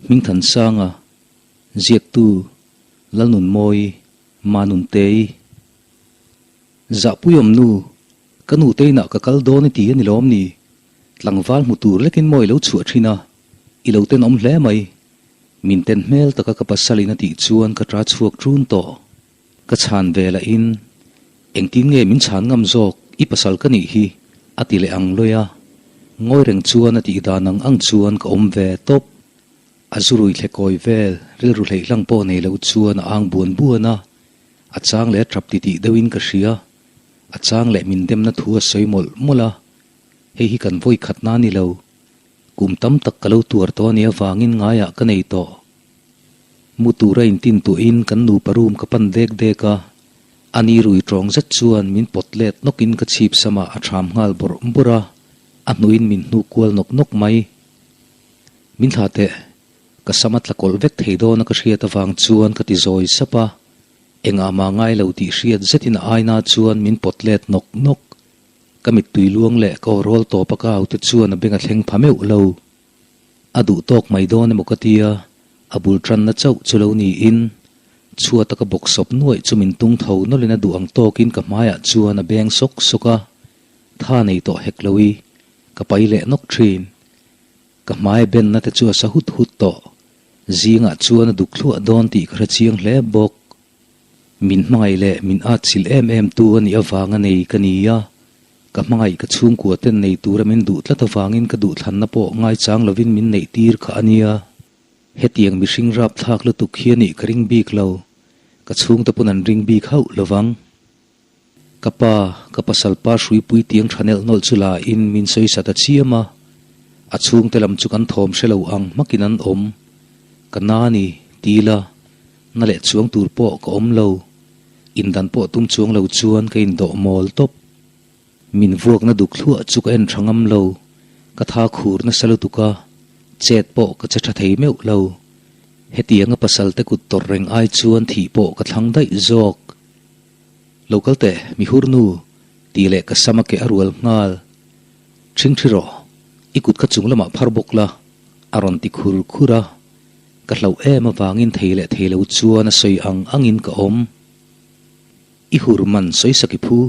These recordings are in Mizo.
Hmingthansanga, Ziaktu, Lalnunmawii, Manuntei. Zahpuiawm nu, ka nu te inah ka kal dawn i ti a ni lawm ni? Tlangval hmu tur lekin maw i lo chhuah thin a, i lo tenawm hle mai. Min ten hmel taka ka pasalin a tih chuan ka ta chhuak ṭun tawh. Ka chhan ve lahin, Engtin nge min chhan ngam zawk, i pasal ka nih hi, a ti leh ang lawi a. Ngawi reng chuan a tih dan ang ang chuan ka awm ve tawp. A zurui thlekawi vel, rilru hleihlang pawh nei lo chuan a ang buan buan a, a chang leh a tap titih deuhin ka hria. A chang leh min demna thu a sawi mawlh mawlh a, hei hi kan vawi khatna a ni lo. Kum tam tak ka lo tuar tawh a nih avangin ngaiah ka nei tawh. Mu tura intin tuahin kan nupa room ka pan dek dek a, a ni rui tawng zet chuan min pawt let nawkin ka chhip samah a ṭham nghal bawrh bawrh a, a hnuin min hnuk kual nawk nawk mai. Min thlah teh, ka sam a tla kawlh vek thei dawn a ka hriat avang chuan ka ti zawi sap a, engah mah ngai lo tih hriat zetin a aina chuan min pawt let nawk nawk. Ka mittui luang leh ka aw rawl tawp a ka aute chuan a beng a thleng pha meuh lo. A duh tawk mai dawn emaw ka tia, a bul tanna chauh chu lo niin, chhuata ka bawk sawp nuaih chu min tung tho nawlhin a duh ang tawkin ka hmaiah chuan a beng sawk sawk a, tha nei tawh hek lo i, ka pai leh nawk thin. Ka hmai benna te chu a sa hut hut tawh, zingah chuan a duk thluah dawn tih ka hre chiang hle bawk. Min hmangaih leh min atchilh em em tu a nih avanga nei ka ni a, ka hmangaih ka chhungkua ten nei tura min duh tlat avangin ka duhthlanna pawh ngaichang lovin min neih tir kha a nia. Hetiang mihring rapthlak lutuk hi a nih ka ring bik lo, ka chhungte pawn an ring bik hauh lovang. Ka pa, ka pasal pa hruipui tiang tha nelh nawlh chu la in min sawi sa ta chiam a, a chhungte lam chu kan thawm hre lo ang hmakin an awm. Ka na ni, ti la, na leh chuang tur pawh ka awm lo. Indan pawh tum chuang lo chuan ka indawh mawl tawp. Min vuakna duk thluah chu ka en tha ngam lo, ka tha khur nasa lutuk a, chet pawh ka che tha thei meuh lo. Hetianga pasal te kut tawrh reng ai chuan thih pawh ka thlang daih zawk. Lo kal teh, mi hur nu, tih leh ka sam a keh a rual nghal. Ṭhing ṭhi rawh, i kut kha chung lamah phar bawk la, a rawn ti khur khur a. Ka hlauh em avangin thei leh thei lo chuan a sawi ang angin ka awm. I hur man sawi sak i phu,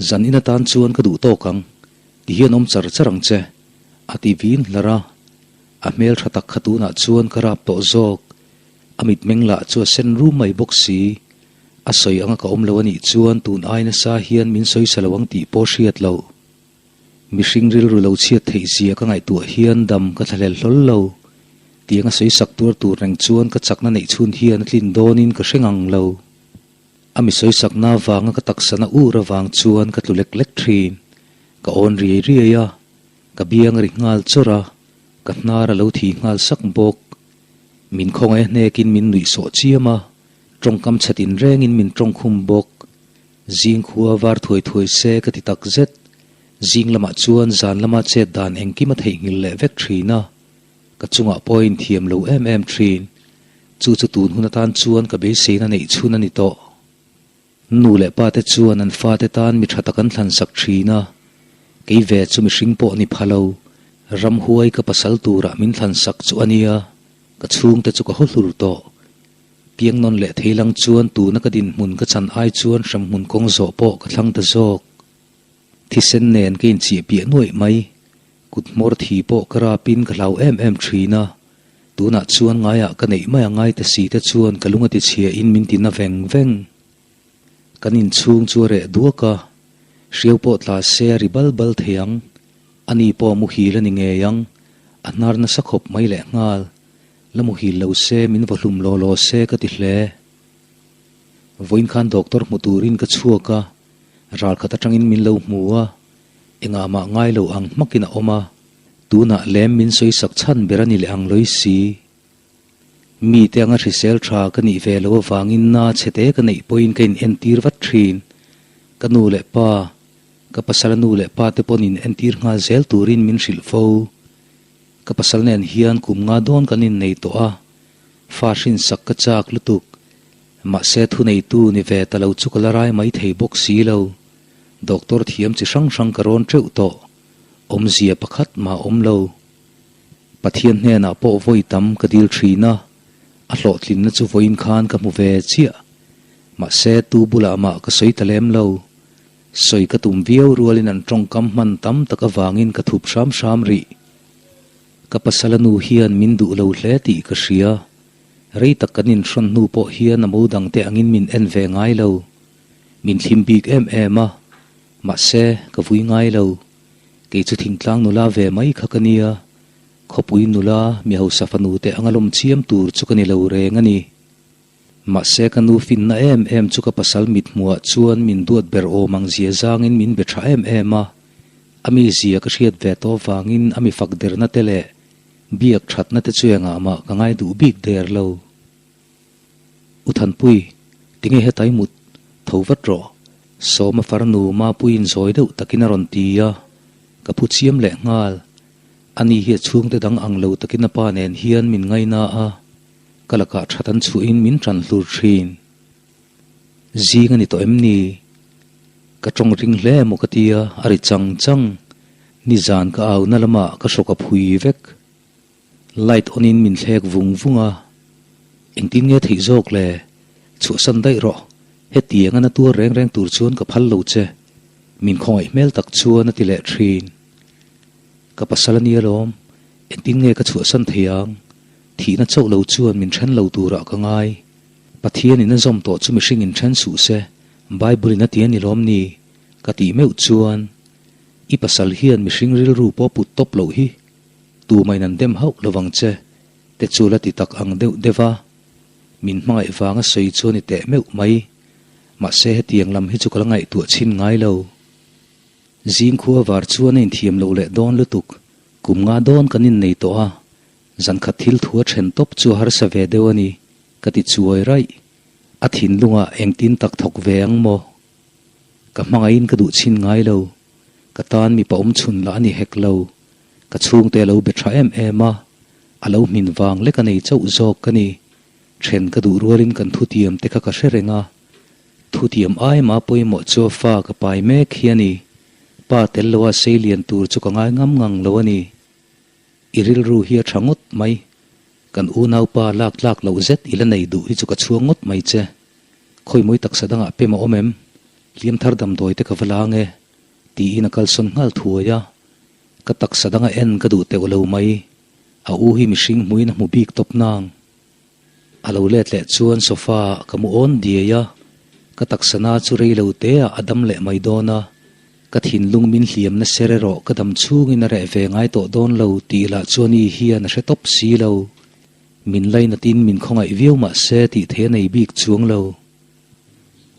zan in atan chuan ka duh tawk ang, ti hian awm char char ang che, a ti vin hlar a. A hmel ṭha tak kha tunah chuan ka rap tawh zawk. A mitmeng lah chu a sen rum mai bawk si. A sawi anga ka awm lo a nih chuan tun ai nasa hian min sawi sa lo ang tih pawh hriat lo. Mihring rilru lo chhiat theih zia ka ngaihtuah hian dam ka thlahlel hlawl lo. Tiang a sawi sak tuar tur reng chuan ka chakna neih chhun hian a tlin dawnin ka hre ngang lo. A mi sawi sakna avanga ka taksana ur avang chuan ka tlu lek lek thin. Ka awn riai riai a, ka biang a ri nghal chawrh a, ka hnar a lo thi nghal sak bawk. Min khawngaih a hnekin min nuih sawh chiam a, tawngkam chhe tin rengin min tawngkhum bawk. Zing khua var thuai thuai se ka ti tak zet. Zing lamah chuan zan lama chet dan engkim a theihnghilh leh vek thin a, ka chungah pawh a inthiam lo em em thin. Chu chu tun hun atan chuan ka beiseina neih chhun a ni tawh. Nu leh pa te chuan an fate tan mi tha tak an thlan sak thin a, kei ve chu mihring pawh ni pha lo, ramhuai ka pasal turah min thlan sak chu a nia, ka chhungte chu ka haw hlur tawh. Piang nawn leh thei lang chuan tuna ka dinhmun ka chan ai chuan hremhmun kawng zawh pawh ka thlang ta zawk. Thisen nen ka inchiah piah nuaih mai, kut hmawr thi pawh ka rapin ka hlau em em thin a, Tunah chuan ngaiah ka neih mai a ngai ta si te chuan ka lung a ti chhia in min ti na veng veng. Kan inchhung chu a reh duak a, hriau pawh tla se a ri bal bal thei ang. Ani pawh a muhil a ni ngei ang, a hnar nasa khawp mai leh nghal. La muhil lo se min vaw hlum law law se ka ti hle. Vawiin khan doctor hmu turin ka chhuak a, ralkhat atangin min lo hmu a, engah mah ngai lo ang hmakin a awm a. Tunah lem min sawi sak chhan ber a ni leh ang lawih si. Mite anga hrisel tha ka nih ve lo avangin na chhete ka neih pawhin ka inentir vat thin. Ka nu leh pa, ka pasala nu leh pa te pawn inentir nghal zel turin min hrilh fo. Ka pasal nen hian kum nga dawn kan innei tawh a, fa hrinsak ka chak lutuk. Mahse thuneitu ni ve ta lo chu ka la rai mai thei bawk si lo. Doctor thiam chi hrang hrang ka rawn teuh tawh. Awmzia pakhat mah awm lo. Pathian hnenah pawh vawi tam ka dil thin a, a hlawhtlinna chu vawiin khan ka hmu ve chiah. Mahse, tu bulah mah ka sawi ta lem lo. Sawi ka tum viau rualin an tawngkam hman tam tak avangin ka thup hram hram rih. Ka pasala nu hian min duh lo hle tih ka hria. Rei tak kan inhrawn hnu pawh hian a mo dangte angin min en ve ngai lo. Min thlim bik em em a, mahse, ka vui ngai lo. Kei chu thingtlang nula ve mai kha ka nia. Khawpui nula, mi hausa fanu te anga lawm chiam tur chu ka ni lo reng a ni. Mahse ka nu finna em em chu ka pasal mithmuhah chuan min duat ber awm ang zia zangin min be tha em em a. A mi zia ka hriat ve tawh vangin a mi fak derna te leh biak thatna te chu engah mah ka ngai duh bik der lo. U Thanpui, tinge hetai mut tho vat rawh? Sawma farnu Mapuiin zawi deuh takin a rawn ti a, ka phu chiam leh nghal. Ani hi a chhungte dang ang lo takin a pa nen hian min ngaina a, ka lakah that an chhuahin min tan hlur thin. Zing a ni tawh em ni? Ka tawng ring hle emaw ka tia, a ri chang chang. Nizan ka auna lamah ka hrawk a phui vek. Light on in min thlek vung vung a, engtin nge theih zawk le? Chhuahsan daih rawh, hetiang a na tuar reng reng tur chuan ka phal lo che, min khawngaih hmel tak chuan a ti leh thin. Ka pasal a nia lawm, engtin nge ka chhuahsan thei ang? Thihna chauh lo chuan min then lo turah ka ngai. Pathian in a zawm tawh chu mihring in then suh se, Bible in a ti a ni lawm ni? Ka tih meuh chuan, I pasal hian mihring rilru pawh put tawp loh hi Tumain an dem hauh lovang che, te chu la ti tak ang deuh deuh a, min hmangaih vanga sawi chu a ni teh meuh mai. Mahse hetiang lam hi chu ka la ngaihtuah chhin ngai lo. Zing khua var chuan a inthiam loh leh dawn lutuk, kum nga dawn kan innei tawh a, zankhat thil thu a then tawp chu a harsa ve deuh a ni, ka ti chuai raih. A thinlungah engtin tak thawk ve ang maw? Ka hmangaihin ka duh chhin ngai lo, ka tan mipa awm chhun lah a ni hek lo. Ka chhungte a lo be tha em em a, a lo hmin vang lek a nei chauh zawk ka ni. Then ka duh rualin kan thutiam te kha ka hre reng a, thutiam aima pawimawh chu a fa ka pai mek hi a ni. Pa tel loa sei lian tur chu ka ngai ngam ngang lo a ni. I rilru hi a tha ngawt mai. Kan unaupa lak tlak loh zet i la nei duh hi chu ka chhuang ngawt mai che. Khawimawi taksa dangah pem a awm em? Hliam thar damdawi te ka va la ange. Tiin a kalsawn nghal thuai a. Ka taksa danga en ka duh teuh lo mai. A u hi mihring hmuin a hmu bik tawp nang. A lo let leh chuan sofa ah ka mu awn diai a, ka taksa na chu rei lo te ah a dam leh mai dawn a, ka thinlung min hliam na ser erawh ka dam chhungin a reh ve ngai tawh dawn lo tih lah chuan i hian a hre tawp si lo. Min lainatin min khawngaih viau mah se tih thei a nei bik chuang lo.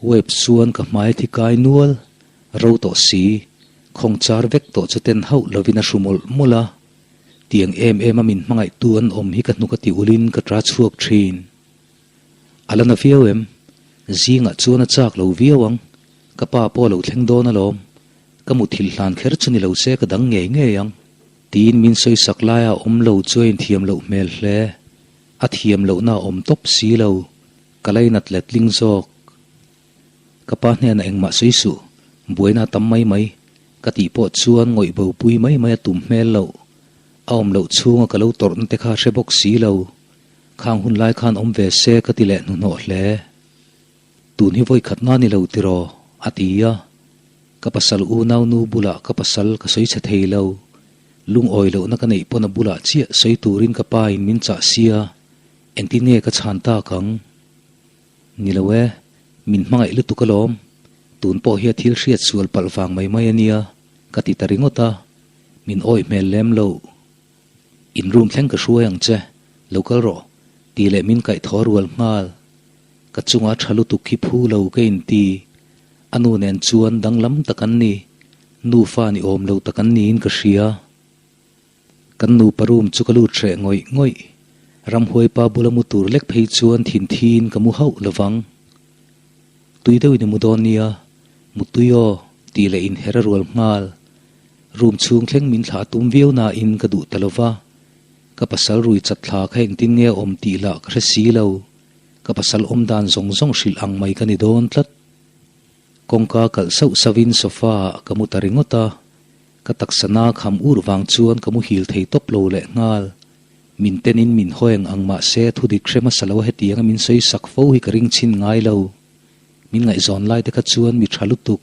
Web chuan ka hmai thi kai nual, ro tawh si, khawng char vek tawh chu ten hauh lovin a hru mawlh mawlh a. Tiang em em a min hmangaihtu an awm hi ka hnuk a ti ulin ka ta chhuak thin. A la na viau em? Zingah chuan a chak lo viau ang. Ka pa pawh a lo thleng dawn alawm. Ka muthilh hlan kher chu ni lo se ka dang ngei ngei ang. Tiin min sawisak laia awm lo chu a inthiam loh hmel hle. A thiam lohna a awm tawp si lo. Ka lainat letling zawk. Ka pa hnenah engmah sawi suh, buaina a tam mai mai, ka tih pawh chuan ngawih bo pui mai mai a tum hmel loh. A awm loh chhunga ka lo tawrhna te kha hre bawk si lo. Khang hun lai khan awm ve se ka ti leh hnuhnawh hle. Tun hi vawi khat nga ni lo tiraw? a ti a. Ka pasal unau nu bulah ka pasal ka sawi chhe thei lo. Lungawi lohna ka neih pawn a bulah chiah sawi turin ka pa in min chah sia. Engtin nge ka chhan tak ang? Ni lo e, min hmangaih lutuk alawm. Tun pawh hi a thil hriat sual palh vang mai mai a nia, ka ti ta ringawt a. Min awih hmel lem lo. In room thleng ka hruai ang che, lo kal rawh, tih leh min kaih thaw rual nghal. Ka chunga tha lutuk hi phu lo ka inti. A nu nen chuan danglam tak an ni, nufa ni awm lo tak an niin ka hria. Kan nupa room chu ka lut hreh ngawih ngawih. Ramhuai pa bula mu tur lek phei chuan thin thin ka mu hauh lovang. Tui deuhin i mu dawn nia, Mutui aw, tih leh inher a rual nghal. Room chhung thleng min thlah tum viau nain ka duh ta lova. Ka pasal rui chat thla kha engtin nge a awm tih lah ka hre si lo. Ka pasal awm dan zawng zawng hrilh ang mai ka ni dawn tlat. Kawngka kalh sauh sauhin sofa ah ka mu ta ringawt a. Ka taksa na kham ur vang chuan ka muhil thei tawp lo leh nghal. Min tenin min haweng ang mahse thudik hre hmasa lo hetianga min sawi sak fo hi ka ring chhin ngai lo. Min ngaihzawn lai te kha chuan mi tha lutuk,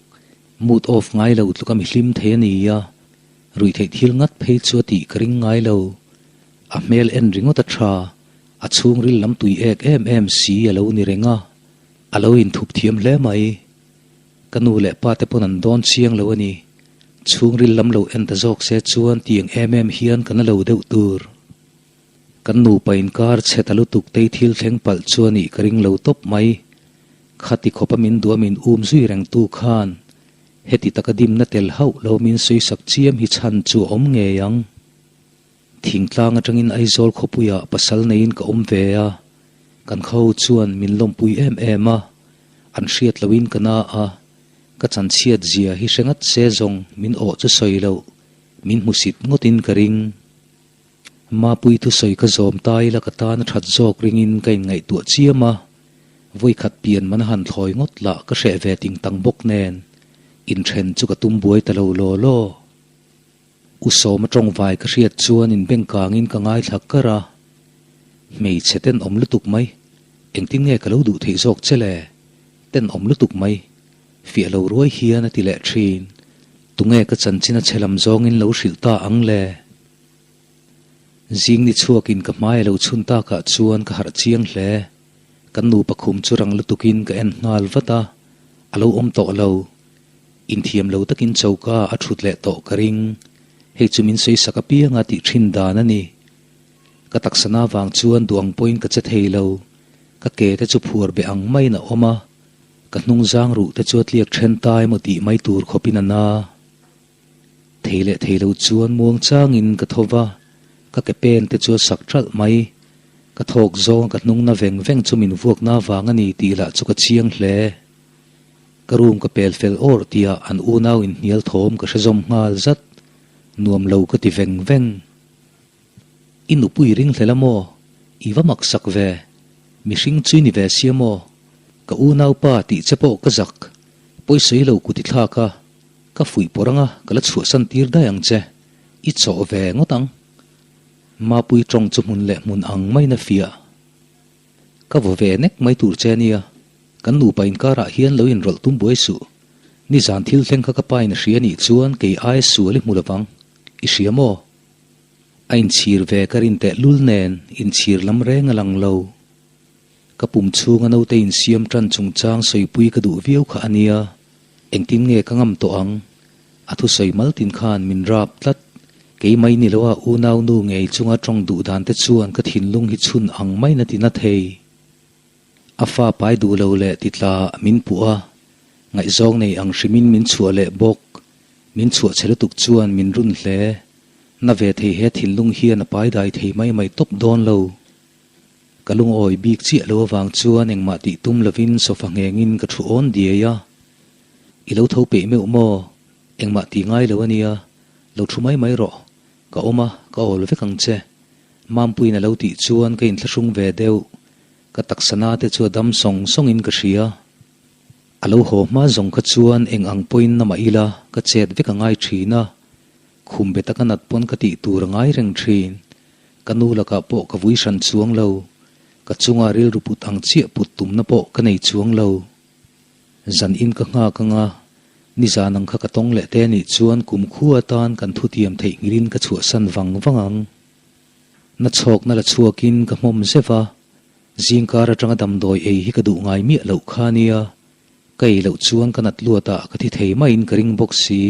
mood off ngai lo tluka mi hlim thei a ni a, ruihtheih thil ngat phei chu a tih ka ring ngai lo. A hmel en ringawt a tha, a chhungril lam tui ek em em si a lo ni reng a, a lo inthup thiam hle mai. Ka nu leh pa te pawn an dawn chiang lo a ni. Chhungril lam lo en ta zawk se chuan tiang em em hian ka na lo deuh tur. Kan nupa inkar chhe ta lutuk tei thil thleng palh chu a nih ka ring lo tawp mai. Khati khawpa min duam in um zui reng tu khan heti taka dimna tel hauh lo min sawisak chiam hi chhan chu a awm ngei ang. Thingtlang atangin Aizawl khawpuiah pasal neiin ka awm ve a, kan kho chuan min lawmpui em em a, an hriat lohin ka na a, ka chanchhiat zia hi hre ngat se zawng min awh chu sawi loh, min hmusit ngawtin ka ring. Mapui thusawi ka zawm ta ila ka tan a that zawk ringin ka inngaihtuah chiam a, vawikhat pian man a han thlawi ngawt lah ka hreh ve ting tang bawk nen, inthen chu ka tum buai ta lo law law. U Sawma tawngvai ka hriat chuan inbengkangin ka ngaithla kar a, Hmeichhe tenawm lutuk mai, engtin nge ka lo duh theih zawk che le? Tenawm lutuk mai, fiah lo ruai hian a ti leh thin. Tunge ka chanchin a chhe lam zawngin lo hrilh ta ang le? Zing ni chhuakin ka hmai a lo chhun takah chuan ka harh chiang hle. Kan nupa khum chu rang lutukin ka en nghal vat a, a lo awm tawh lo. Inthiam lo takin choka a thut leh tawh ka ring. Hei chu min sawisak apianga tih thin dan a ni. Ka taksana vang chuan duh ang pawhin ka che thei lo. Ka ke te chu phuar beh ang maiin a awm a, ka hnung zang ruh te chu a tliak then ta emaw tih mai tur khawpin a na. Thei leh thei lo chuan muang changin ka tho va, ka ke pen te chu a sak ṭalh mai. Ka thawk zawng ka hnung na veng veng chu min vuakna vang a ni tih lah chu ka chiang hle. Ka room ka pel fel awrh tihah an unau inhnial thawm ka hre zawm nghal zat. Nuam lo ka ti veng veng. I nupui ring hlel a maw? I va mak sak ve. Mihring chu i ni ve sia maw? Ka unaupa tih che pawh ka zak. Pawisawi lo kut i thlak a, ka fuih pawrh anga ka la chhuahsan tir daih ang che. I chawh ve ngawt ang. Mapui tawng chu hmun leh hmun ang maiin a fiah. Ka vaw ve nek mai tur che ania, kan nupa inkarah hian lo inrawlh tum buai suh. Nizan thil thleng kha ka pa in a hria nih chuan kei aia sual i hmu lovang, i hria maw? A inchhir ve ka rin teh lul nen inchhir lam reng a lang lo. Ka pum chhunga naute insiam tan chungchang sawipui ka duh viau kha ania, engtin nge ka ngam tawh ang? A thusawi maltin khan min rap tlat. Keimai ni loa unau nu ngei chunga tawng duh dan te chuan ka thinlung hi chhun ang maiin a ti na thei. A fa pai duh lo leh ti tla min puh a, ngaihzawng nei ang hrimin min chhuah leh bawk. Min chhuah chhe lutuk chuan min run hle. Na ve thei he thinlung hian a pai dai thei mai mai tawp dawn lo. Ka lungawi bik chiah lo avang chuan engmah tih tum lovin sofa nghengin ka thu awn diai a. I lo tho peih meuh maw? Engmah ti ngai lo a nia, lo thu mai mai rawh. Ka awm a, ka awl vek ang che. Mampuiin a lo tih chuan ka inthlahrung ve deuh. Ka taksa na te chu a dam sawng sawngin ka hria. A lo haw hma zawng kha chuan eng ang pawhin na mah ila ka chet vek a ngai thin a. Khum be taka nat pawn ka tih tur a ngai reng thin. Ka nu lakah pawh ka vui hran chuang lo. Ka chunga rilru put ang chiah put tumna pawh ka nei chuang lo. Zan in ka nghak anga, nizan ang kha ka tawng leh te nih chuan kum khu atan kan thutiam theihnghilhin ka chhuahsan vang vang ang. Na chhawkna la chhuakin ka hmawm zeuh a, zingkar atanga damdawi ei hi ka duh ngai miah loh kha nia, ka ei loh chuan ka nat luatah ka thi thei maiin ka ring bawk si.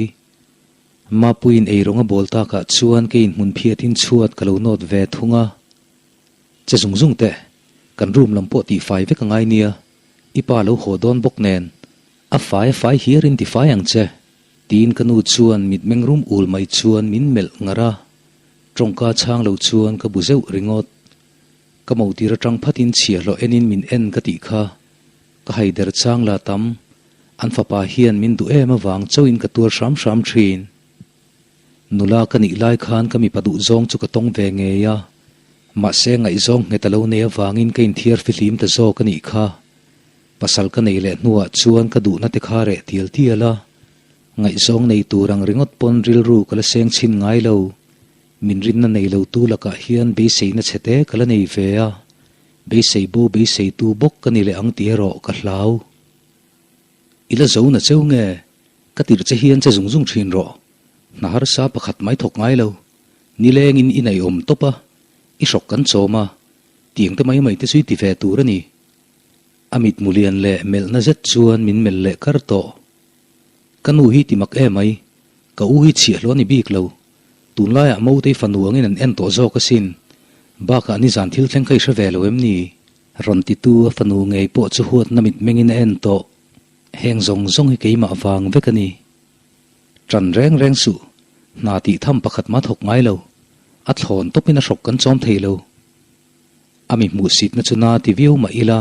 Mapuiin eirawng a bawl takah chuan ka inhmun phiatin chhuat ka lo nawt ve thung a. Che zung zung teh, kan room lam pawh tihfai vek a ngai nia, i pa lo haw dawn bawk nen, a fai a fai hiarin tifai ang che, tiin ka nu chuan mitmeng rum ul mai chuan min melh ngar a, tawngka chhang lo chuan ka bu zeuh ringawt. Ka motir atang phatin chhiahhlawh enin min en ka tih kha, ka haider chang la tam, an fapa hian min duh em avang chauhin ka tuar hram hram thin. Nula ka nih lai khan ka mipa duh zawng chu ka tawng ve ngei a, mahse ngaihzawng nghet a lo nei avangin ka inthiar fihlim ta zawk a nih kha. Pasal ka nei leh hnuah chuan ka duhna te kha reh tial tial a, ngaihzawng nei tur ang ringawt pawn rilru ka la seng chhin ngai lo. Min rinna nei lo tu lakah hian beiseina chhe te ka la nei ve a, beisei bo beisei tu bawk ka ni leh ang tih erawh ka hlau. I la zo na cheu nge? Ka tirh che hian che zung zung thin rawh. Hna harsa pakhat mai thawk ngai lo. Nilengin i naihawm tawp a, i hrawk kan chawm a, tiang te mai mai te chu i ti ve tur a ni. A mitmu lian leh melhna zet chuan min melh leh kar tawh. Ka nu hi ti mak em mai, ka u hi chhiahhlawh a ni bik lo. Tunlaiah Motei fanu angin an en tawh zawk asin. Bakah nizan thil thleng kha i hre ve lo em ni? Rawn titu a fanu ngei pawh chu huatna mitmengin a en tawh. Heng zawng zawng hi keimah vang vek a ni. Ṭan reng reng suh, hna tih tham pakhat mah thawk ngai lo. A thlawn tawpin a hrawk kan chawm thei lo. A mi hmuhsitna chu na ti viau mah ila,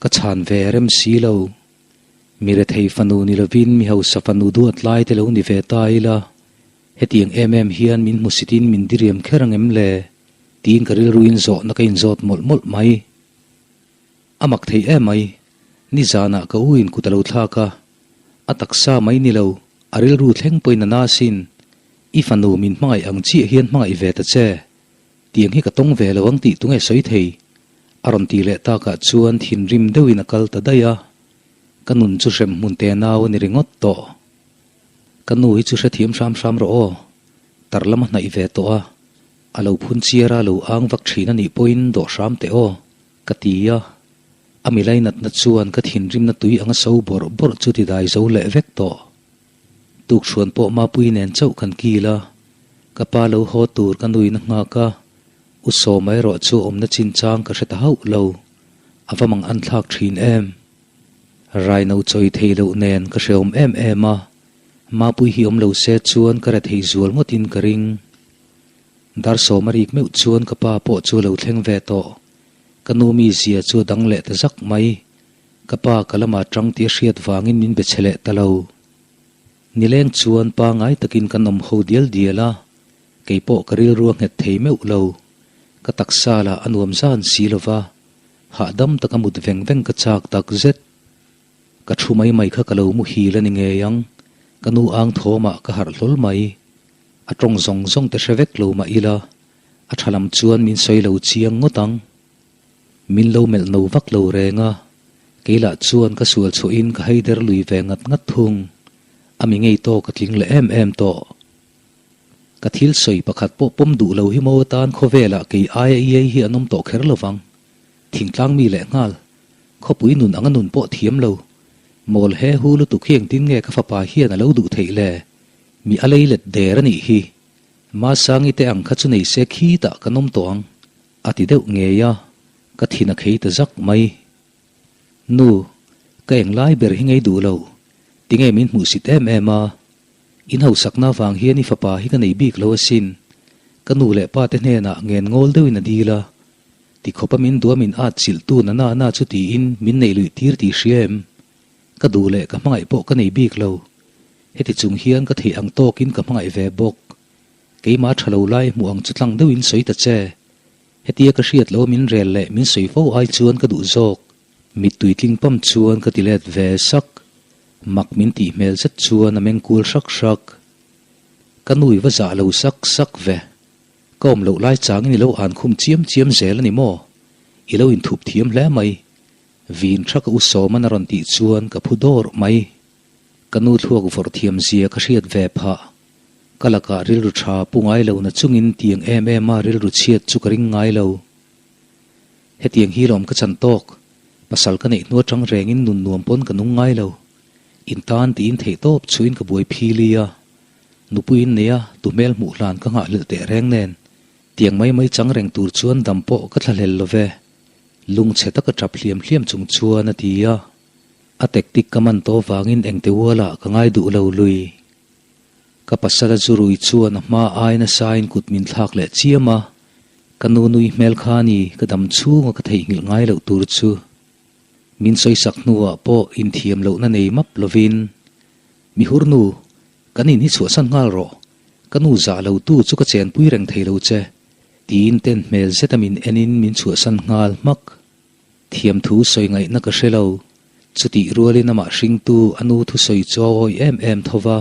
ka chhan ve rem si lo. Mi rethei fanu ni lovin mi hausa fanu duat lai te lo ni ve ta ila, hetiang em em hian min hmusitin min diriam kher ang em le? Tiin ka rilruin zawhna ka inzawt mawlh mawlh mai. A mak thei em mai, nizanah ka u in kut a lo thlak a, a taksa mai ni lo, a rilru thleng pawhin a na asin, i fanu min hmangaih ang chiah hian hmangaih ve ta che. Tiang hi ka tawng ve lo ang tih tunge sawi thei? A rawn ti leh takah chuan thinrim deuhin a kal ta daih a, ka nun chu hrem hmun te nau a ni ringawt tawh. Ka nu hi chu hrethiam hram hram rawh aw, tar lama hnaih ve tawh a, a lo phun chiar a lo ang vak thin a nih pawhin dawh hram teh aw, ka ti a. A mi lainatna chuan ka thinrimna tui anga so bawrh bawrh chu ti dai zo leh vek tawh. Tukchhuan pawh Mapui nen chauh kan kil a, ka pa lo haw tur ka nuin a nghak a, U Sawma erawh chu awmna chinchang ka hre ta hauh lo, a va mang an thlak thin em. Raino chawi thei loh nen ka hrehawm em em a, Mapui hi awm lo se chuan ka re thei zual ngawtin ka ring. Dar Sawma rik meuh chuan ka pa pawh chu a lo thleng ve tawh, ka nu mizia chu a dang leh ta zak mai. Ka pa ka lamah tang tih a hriat vangin min be chhe leh ta lo. Nileng chuan pangai takin kan awm ho dial dial a, kei pawh ka rilru a nghet thei meuh lo. Ka taksa lah a nuam zan si lo va, hahdam taka mut veng veng ka chak tak zet. Ka thu mai mai kha ka lo muhil a ni ngei ang, ka nu ang thawmah ka harh hlawl mai. A tawng zawng zawng te hre vek lo mah ila, a tha lam chuan min sawi lo chiang ngawt ang. Min lo melh no vak lo reng a, kei lah chuan ka sual chhuahin ka haider lui ve ngat ngat thung. A mi ngei tawk a tling leh em em tawh. Ka thil sawi pakhat pawh pawm duh lo hi maw atan khawvelah kei aia iai hi an awm tawh kher lo vang. Thingtlang mi leh nghal. Khawpui nun anga nun pawh thiam lo. Mawl he hu lutuk hi engtin nge ka fapa hian a lo duh theih le? Mi a lei let der a nih hi. Masangi te ang kha chu nei se khitah kan awm tawh ang. A ti deuh ngei a, ka thin a khei ta zak mai. Nu, ka eng lai ber hi ngei duh lo, tinge min hmuhsit em em a? In hausakna avang hian i fapa hi ka nei bik lo asin. Ka nu leh pa te hnenah ngen ngawl deuhin a dil a. Ti khawpa min duh a min at chilh tu na na na chu tiin min neih luih tir tih hria em? Ka duh leh ka hmangaih pawh ka nei bik lo. Heti chung hian ka theih ang tawkin ka hmangaih ve bawk. Keimah tha lo lai hmuh ang chu tlang deuhin sawi ta che. Hetia ka hriat lo min rel leh min sawi fo ai chuan ka duh zawk. Mittui tling pam chuan ka ti let ve sak. Mak min tih hmel zet chuan a meng kul hrak hrak. Ka nui va zah lo sak sak ve. Ka awm loh lai changin i lo an khum chiam chiam zel a ni maw? I lo inthup thiam hle mai. Vin tha ka u Sawman a rawn tih chuan ka phu dawr mai. Ka nu thluak vawrh thiam zia ka hriat ve phah. Ka lakah rilru tha pu ngai lo na chungin tiang em em a rilru chhiat chu ka ring ngai lo. Hetiang hi lawm ka chan tawk, pasal ka neih hnu atang rengin nun nuam pawn ka nung ngai lo. In tan tiin theih tawp chuin ka buai phili a. Nupui in nei a, tu hmel hmuh hlan ka nghahhlelh teh reng nen. Tiang mai mai chang reng tur chuan dam pawh ka thlahlel lo ve. Lungchhe taka tap hliam hliam chung chuan a ti a. A tactic ka man tawh vangin engte ualah ka ngai duh lo lui. Ka pasal a zu rui chuan a hma ai nasain kut min thlak leh chiam a, ka nu nui hmel kha ni ka dam chhunga ka theihnghilh ngai loh tur chu. Min sawisak hnuah pawh inthiam lohna nei map lovin, Mi hur nu, kan in hi chhuahsan nghal rawh, ka nu zah lo tu chu ka chenpui reng thei lo che, tiin ten hmel zeta min enin min chhuahsan nghal hmak. Thiamthu sawi ngaihna ka hre lo. Chutih rualin amah hringtu a nu thusawi chu a awi em em tho va,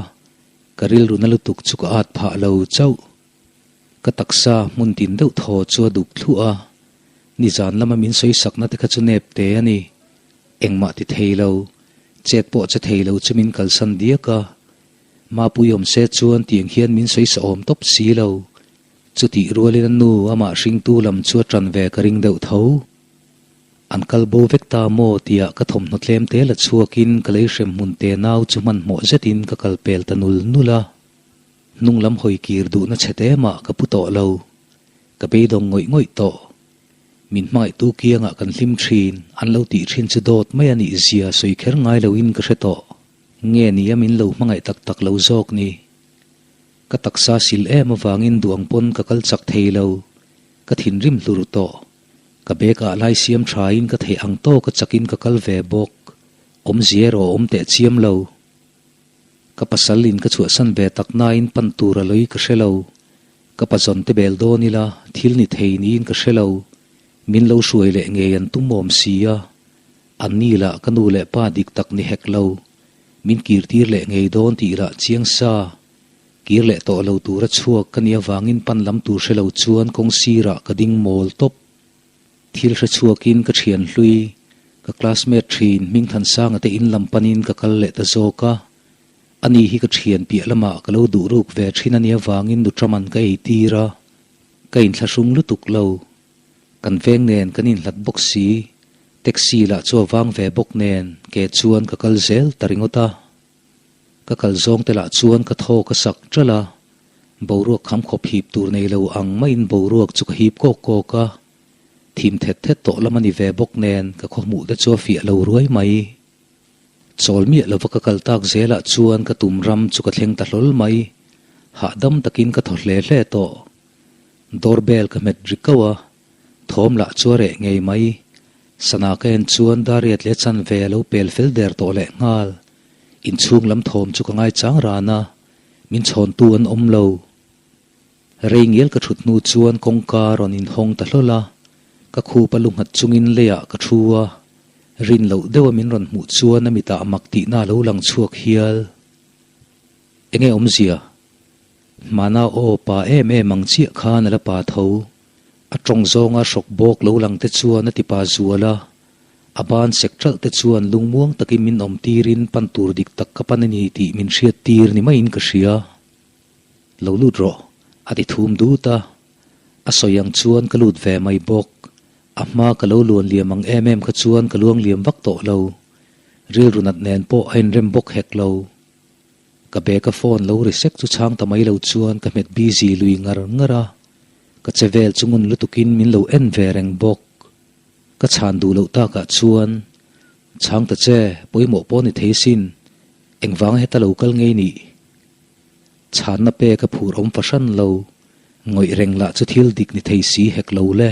ka rilru na lutuk chu ka at phah lo chauh. Ka taksa hmun tin deuh thaw chu a duk thluah a, nizan lama min sawi sakna te kha chu nep te a ni. Engmah ti thei lo, chet pawh che thei lo chu min kalsan diak a. Mapui awm se chuan tiang hian min sawi sa awm tawp si lo. Chutih rualin a nu amah hringtu lam chu a ṭan ve ka ring deuh tho. An kal bo vek ta maw tia ka thawmhnaw tlem te la chhuakin ka lei hrem hmun te nau chu hmanhmawh zetin ka kal pel ta nul nul a. Hnung lam hawi kir duhna chhe te mah ka pu tawh lo. Ka beidawng ngawih ngawih tawh. Min hmangaihtu kiangah kan hlim thin, an lo tih thin chu dawt mai a nih zia sawi kher ngai loin ka hre tawh. Nge nia min lo hmangaih tak tak lo zawk ni. Ka taksa sil em avangin duang pawn ka kal chak thei lo. Ka thinrim hlur tawh. Ka bag ah lai siam tha in ka theih ang tawk a chak in ka kal ve bawk. Awmzia erawh awm teh chiam lo. Ka pasal in ka chhuahsan ve tak na in pan tur a loi ka hre lo. Ka pazawn te bel dawn ila thil ni thei niin ka hre lo. Min lo hruai leh ngei an tum awm si a. An ni lah ka nu leh pa dik tak ni hek lo. Min kir tir leh ngei dawn tih lah chiang sa. Kir leh tawh lo tura chhuak ka nih avangin pan lam tur hre lo chuan kawng sirah ka ding mawl tawp. Thil hre chhuakin ka thian hlui, ka classmate thin Hmingthansanga te in lam panin ka kal leh ta zawk a. Ani hi ka thian piah lamah ka lo duh ruk ve thin a nih avangin nutraman ka ei tir a. Ka inthlahrung lutuk lo. Kan veng nen kan inhlat bawk si, taxi lah chu a vang ve bawk nen ke chuan ka kal zel ta ringawt a. Ka kal zawng te lah chuan ka thaw ka sak ṭalh a, boruak kham khawp hip tur nei lo ang maiin boruak chu ka hip kawk kawk a, thim thet thet tawh lam a ni ve bawk nen ka khaw hmuh te chu a fiah lo ruai mai. Chawl miah lova ka kal tak zelah chuan ka tum ram chu ka thleng ta hlawl mai, hahdam takin ka thaw hle hle tawh. Door bell ka hmet ri kauh a, thawm lah chu a reh ngei mai. Sana ka en chuan Dariat leh chanve a lo pel fel der tawh leh nghal. Inchhung lam thawm chu ka ngaichang ran a, min chhawntu an awm lo. Rei ngial ka thut hnu chuan kawngka rawn inhawng ta hlawl a, ka khup a lu nghat chungin leiah ka thu a, rin loh deuha min rawn hmuh chuan a mitah mak tihna a lo lang chhuak hial. Enge awmzia? Hmana aw pa em em ang chiah khan a la pa tho. A tawng zawnga hrawk bawk lo lang te chuan a ti pa zual a, a ban sek ṭalh te chuan lungmuang takin min awm tirin pan tur dik tak ka pan a ni tih min hriat tir ni maiin ka hria. Lo lut rawh, a ti thum dut a. A sawi ang chuan ka lut ve mai bawk. A hma ka lo luan liam ang em em kha chuan ka luang liam vak tawh lo. Rilru nat nen pawh a inrem bawk hek lo. Ka bag a phone lo ri sek chu chhang ta mai lo chuan ka hmet busy lui ngar ngar a, ka che vel chu ngun lutukin min lo en ve reng bawk. Ka chhan duh loh takah chuan, Chhang ta che, pawimawh pawh ni thei sin, engvanga heta lo kal ngei nih? Chhanna pek a phur awm fahran lo, ngawih reng lah chu thil dik ni thei si hek lo le.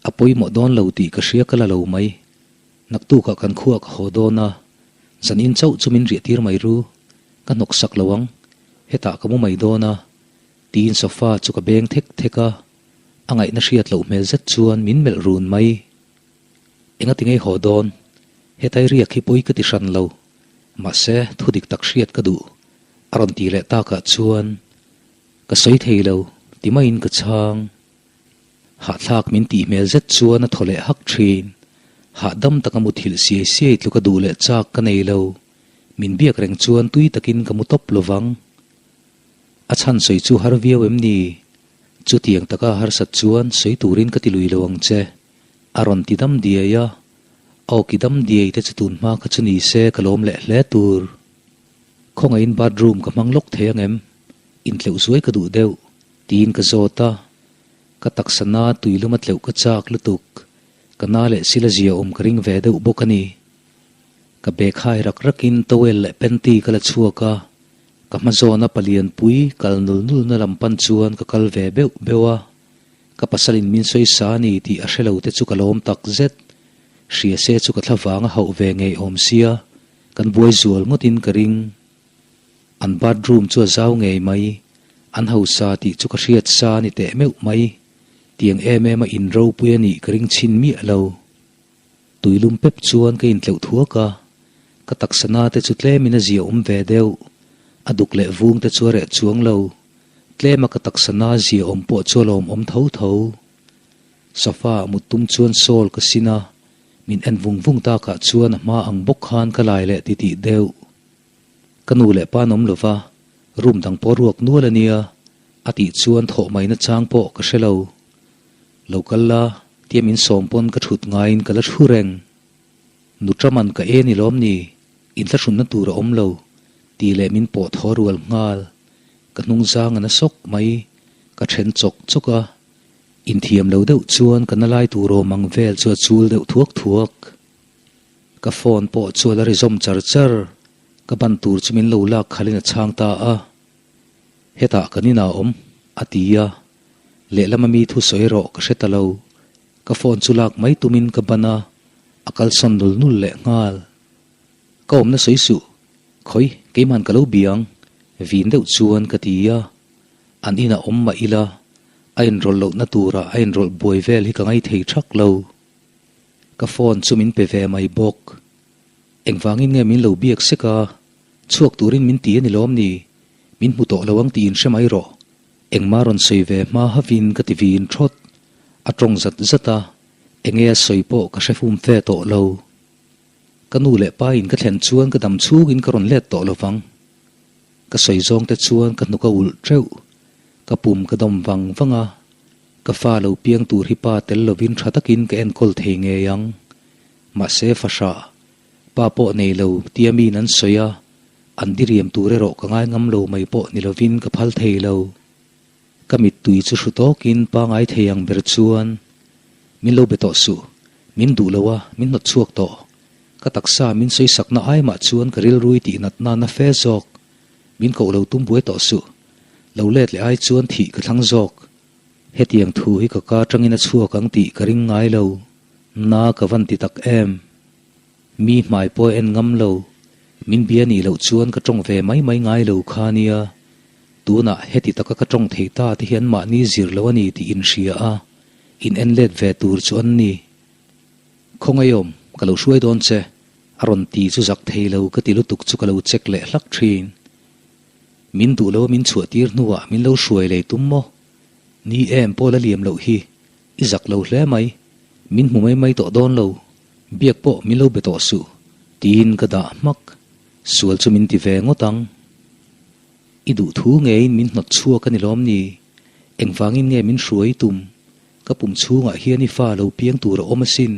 A pawimawh dawn lo tih ka hria ka la lo mai. Naktukah kan khuah ka haw dawn a, zan in chauh chu min riah tir mai ru, ka hnawk sak lo ang, hetah ka mu mai dawn a, tiin sofa chu ka beng thek thek a, a ngaihna hriat loh hmel zet chuan min melh run mai. Enga ti ngei haw dawn? Hetai riak hi pawi ka ti hran lo, mahse thu dik tak hriat ka duh, a rawn ti leh takah chuan ka sawi thei lo ti maiin ka chhang. Hahthlak min tih hmel zet chuan a thaw leh hak thin. Hahdam taka muthilh siai siai tluka duh leh chak ka nei lo. Min biak reng chuan tui takin ka mu tawp lovang. A chhan sawi chu har viau em ni? Chutiang taka harsat chuan sawi turin ka ti lui lo ang che. A rawn ti dam diai a. Aw ki dam diai te chu tun hma kha chu ni se ka lawm leh hle tur. Khawngaihin bathroom ka hmang lawk thei angem? Intleuh zuai ka duh deuh. Tiin ka zawt a, ka taksa na tuilum a tleuh ka chak lutuk, ka na leh sila zia awm ka ring ve deuh bawk a ni. Ka bag hai rak rakin towel leh panty ka la chhuak a, ka hma zawna palian pui kal nul nul na lam pan chuan ka kal ve beuh beuh a, ka pasalin min sawi sa a ni tih a hre lo te chu ka lawm tak zet, hria se chu ka thla vang a hauh ve ngei awm sia, kan buai zual ngawtin ka ring. An bathroom chu a zau ngei mai, an hausa tih chu ka hriat sa a ni teh meuh mai, tiang em em a in ropui a nih ka ring chhin miah lo. Tuilum pep chuan ka intleuh thuak a, ka taksa na te chu tlemin a zia awm ve deuh, a duk leh vung te chu a reh chuang lo. Tlema ka taksa na zia awm pawh chu a lawmawm tho tho. Sofa ah mut tum chuan sawl ka sin a, min en vung vung takah chuan a hma ang bawk khan ka lai leh titih deuh. Ka nu leh pa an awm lova, room dang pawh ruak nual a nia, a tih chuan thawh mai na chang pawh ka hre lo. Lo kal la, tia min sawm pawn ka thut ngaiin ka la thu reng. Nu Traman ka e ni lawm ni, inthlahrunna tur a awm lo, tih leh min pawh thaw rual nghal. Ka hnungzang a na sawk mai, ka then chawk chawk a. Inthiam lo deuh chuan ka na lai tur awm ang vel chu a chul deuh thuak thuak. Ka phone pawh chu a la ri zawm char char, ka ban tur chu min lo lak khalin a chhang ta a. Hetah kan inah awm, a ti a. Lehlam ami thu sawi rawh ka hre ta lo. Ka phone chu lak mai tumin ka ban a, a kalsawn nul nul leh nghal. Ka awmna sawi suh, khawi keiman ka lo bia ang, vin deuh chuan ka ti a. An inah awm mah ila, a inrawlh lohna turah a inrawlh buai vel hi ka ngaithei thak lo. Ka phone chu min pe ve mai bawk. Engvangin nge min lo biak sek a, chhuak turin min ti a ni lawm ni? Min hmu tawh lo ang tiin hre mai rawh. Engmah rawn sawi ve hma havin ka ti vin thawt. A tawng zat zat a, enge a sawi pawh ka hre fum fe tawh lo. Ka nu leh pa in ka thlen chuan ka dam chhungin ka rawn let tawh lo vang. Ka sawi zawng te chuan ka hnuk a ulh teuh. Ka pum ka dawm vang vang a, ka fa lo piang tur hi pa tel lovin tha takin ka enkawl thei ngei ang. Mahse fahrah, pa pawh nei lo tia miin an sawi a, an diriam tur erawh ka ngai ngam lo mai pawh ni lovin ka phal thei lo. Ka mittui chu hru tawkin pangai thei ang ber chuan min lo be tawh suh, min duh lo a, min hnawt chhuak tawh. Ka taksa min sawisakna ai mah chuan ka rilrui tih nat nana fe zawk. Min koh lo tum buai tawh suh. Lo let leh ai chuan thih ka thlang zawk. Hetiang thu hi ka ka atangin a chhuak ang tih ka ring ngai lo. Na ka van ti tak em. Mi hmai pawh a en ngam lo. Min bia nih loh chuan ka tawng ve mai mai ngai lo kha nia. Tunah heti taka ka tawng thei ta te hian mahni zir lo a ni tih in hria a, in en let ve tur chu an ni. Khawngaihawm, ka lo hruai dawn che, a rawn ti chu zak thei lo ka ti lutuk chu ka lo check leh hlak thin. Min duh lo a min chhuah tir hnuah min lo hruai lei tum maw? Ni em pawh la liam loh hi, i zak lo hle mai, min hmu mai mai tawh dawn lo, biak pawh min lo be tawh suh, tiin ka dah hmak, sual chu min ti ve ngawt ang. I duh thu ngeiin min hnawt chhuak a ni lawm ni? Engvangin nge min hruai tum? Ka pum chhungah hian i fa lo piang tur a awm asin.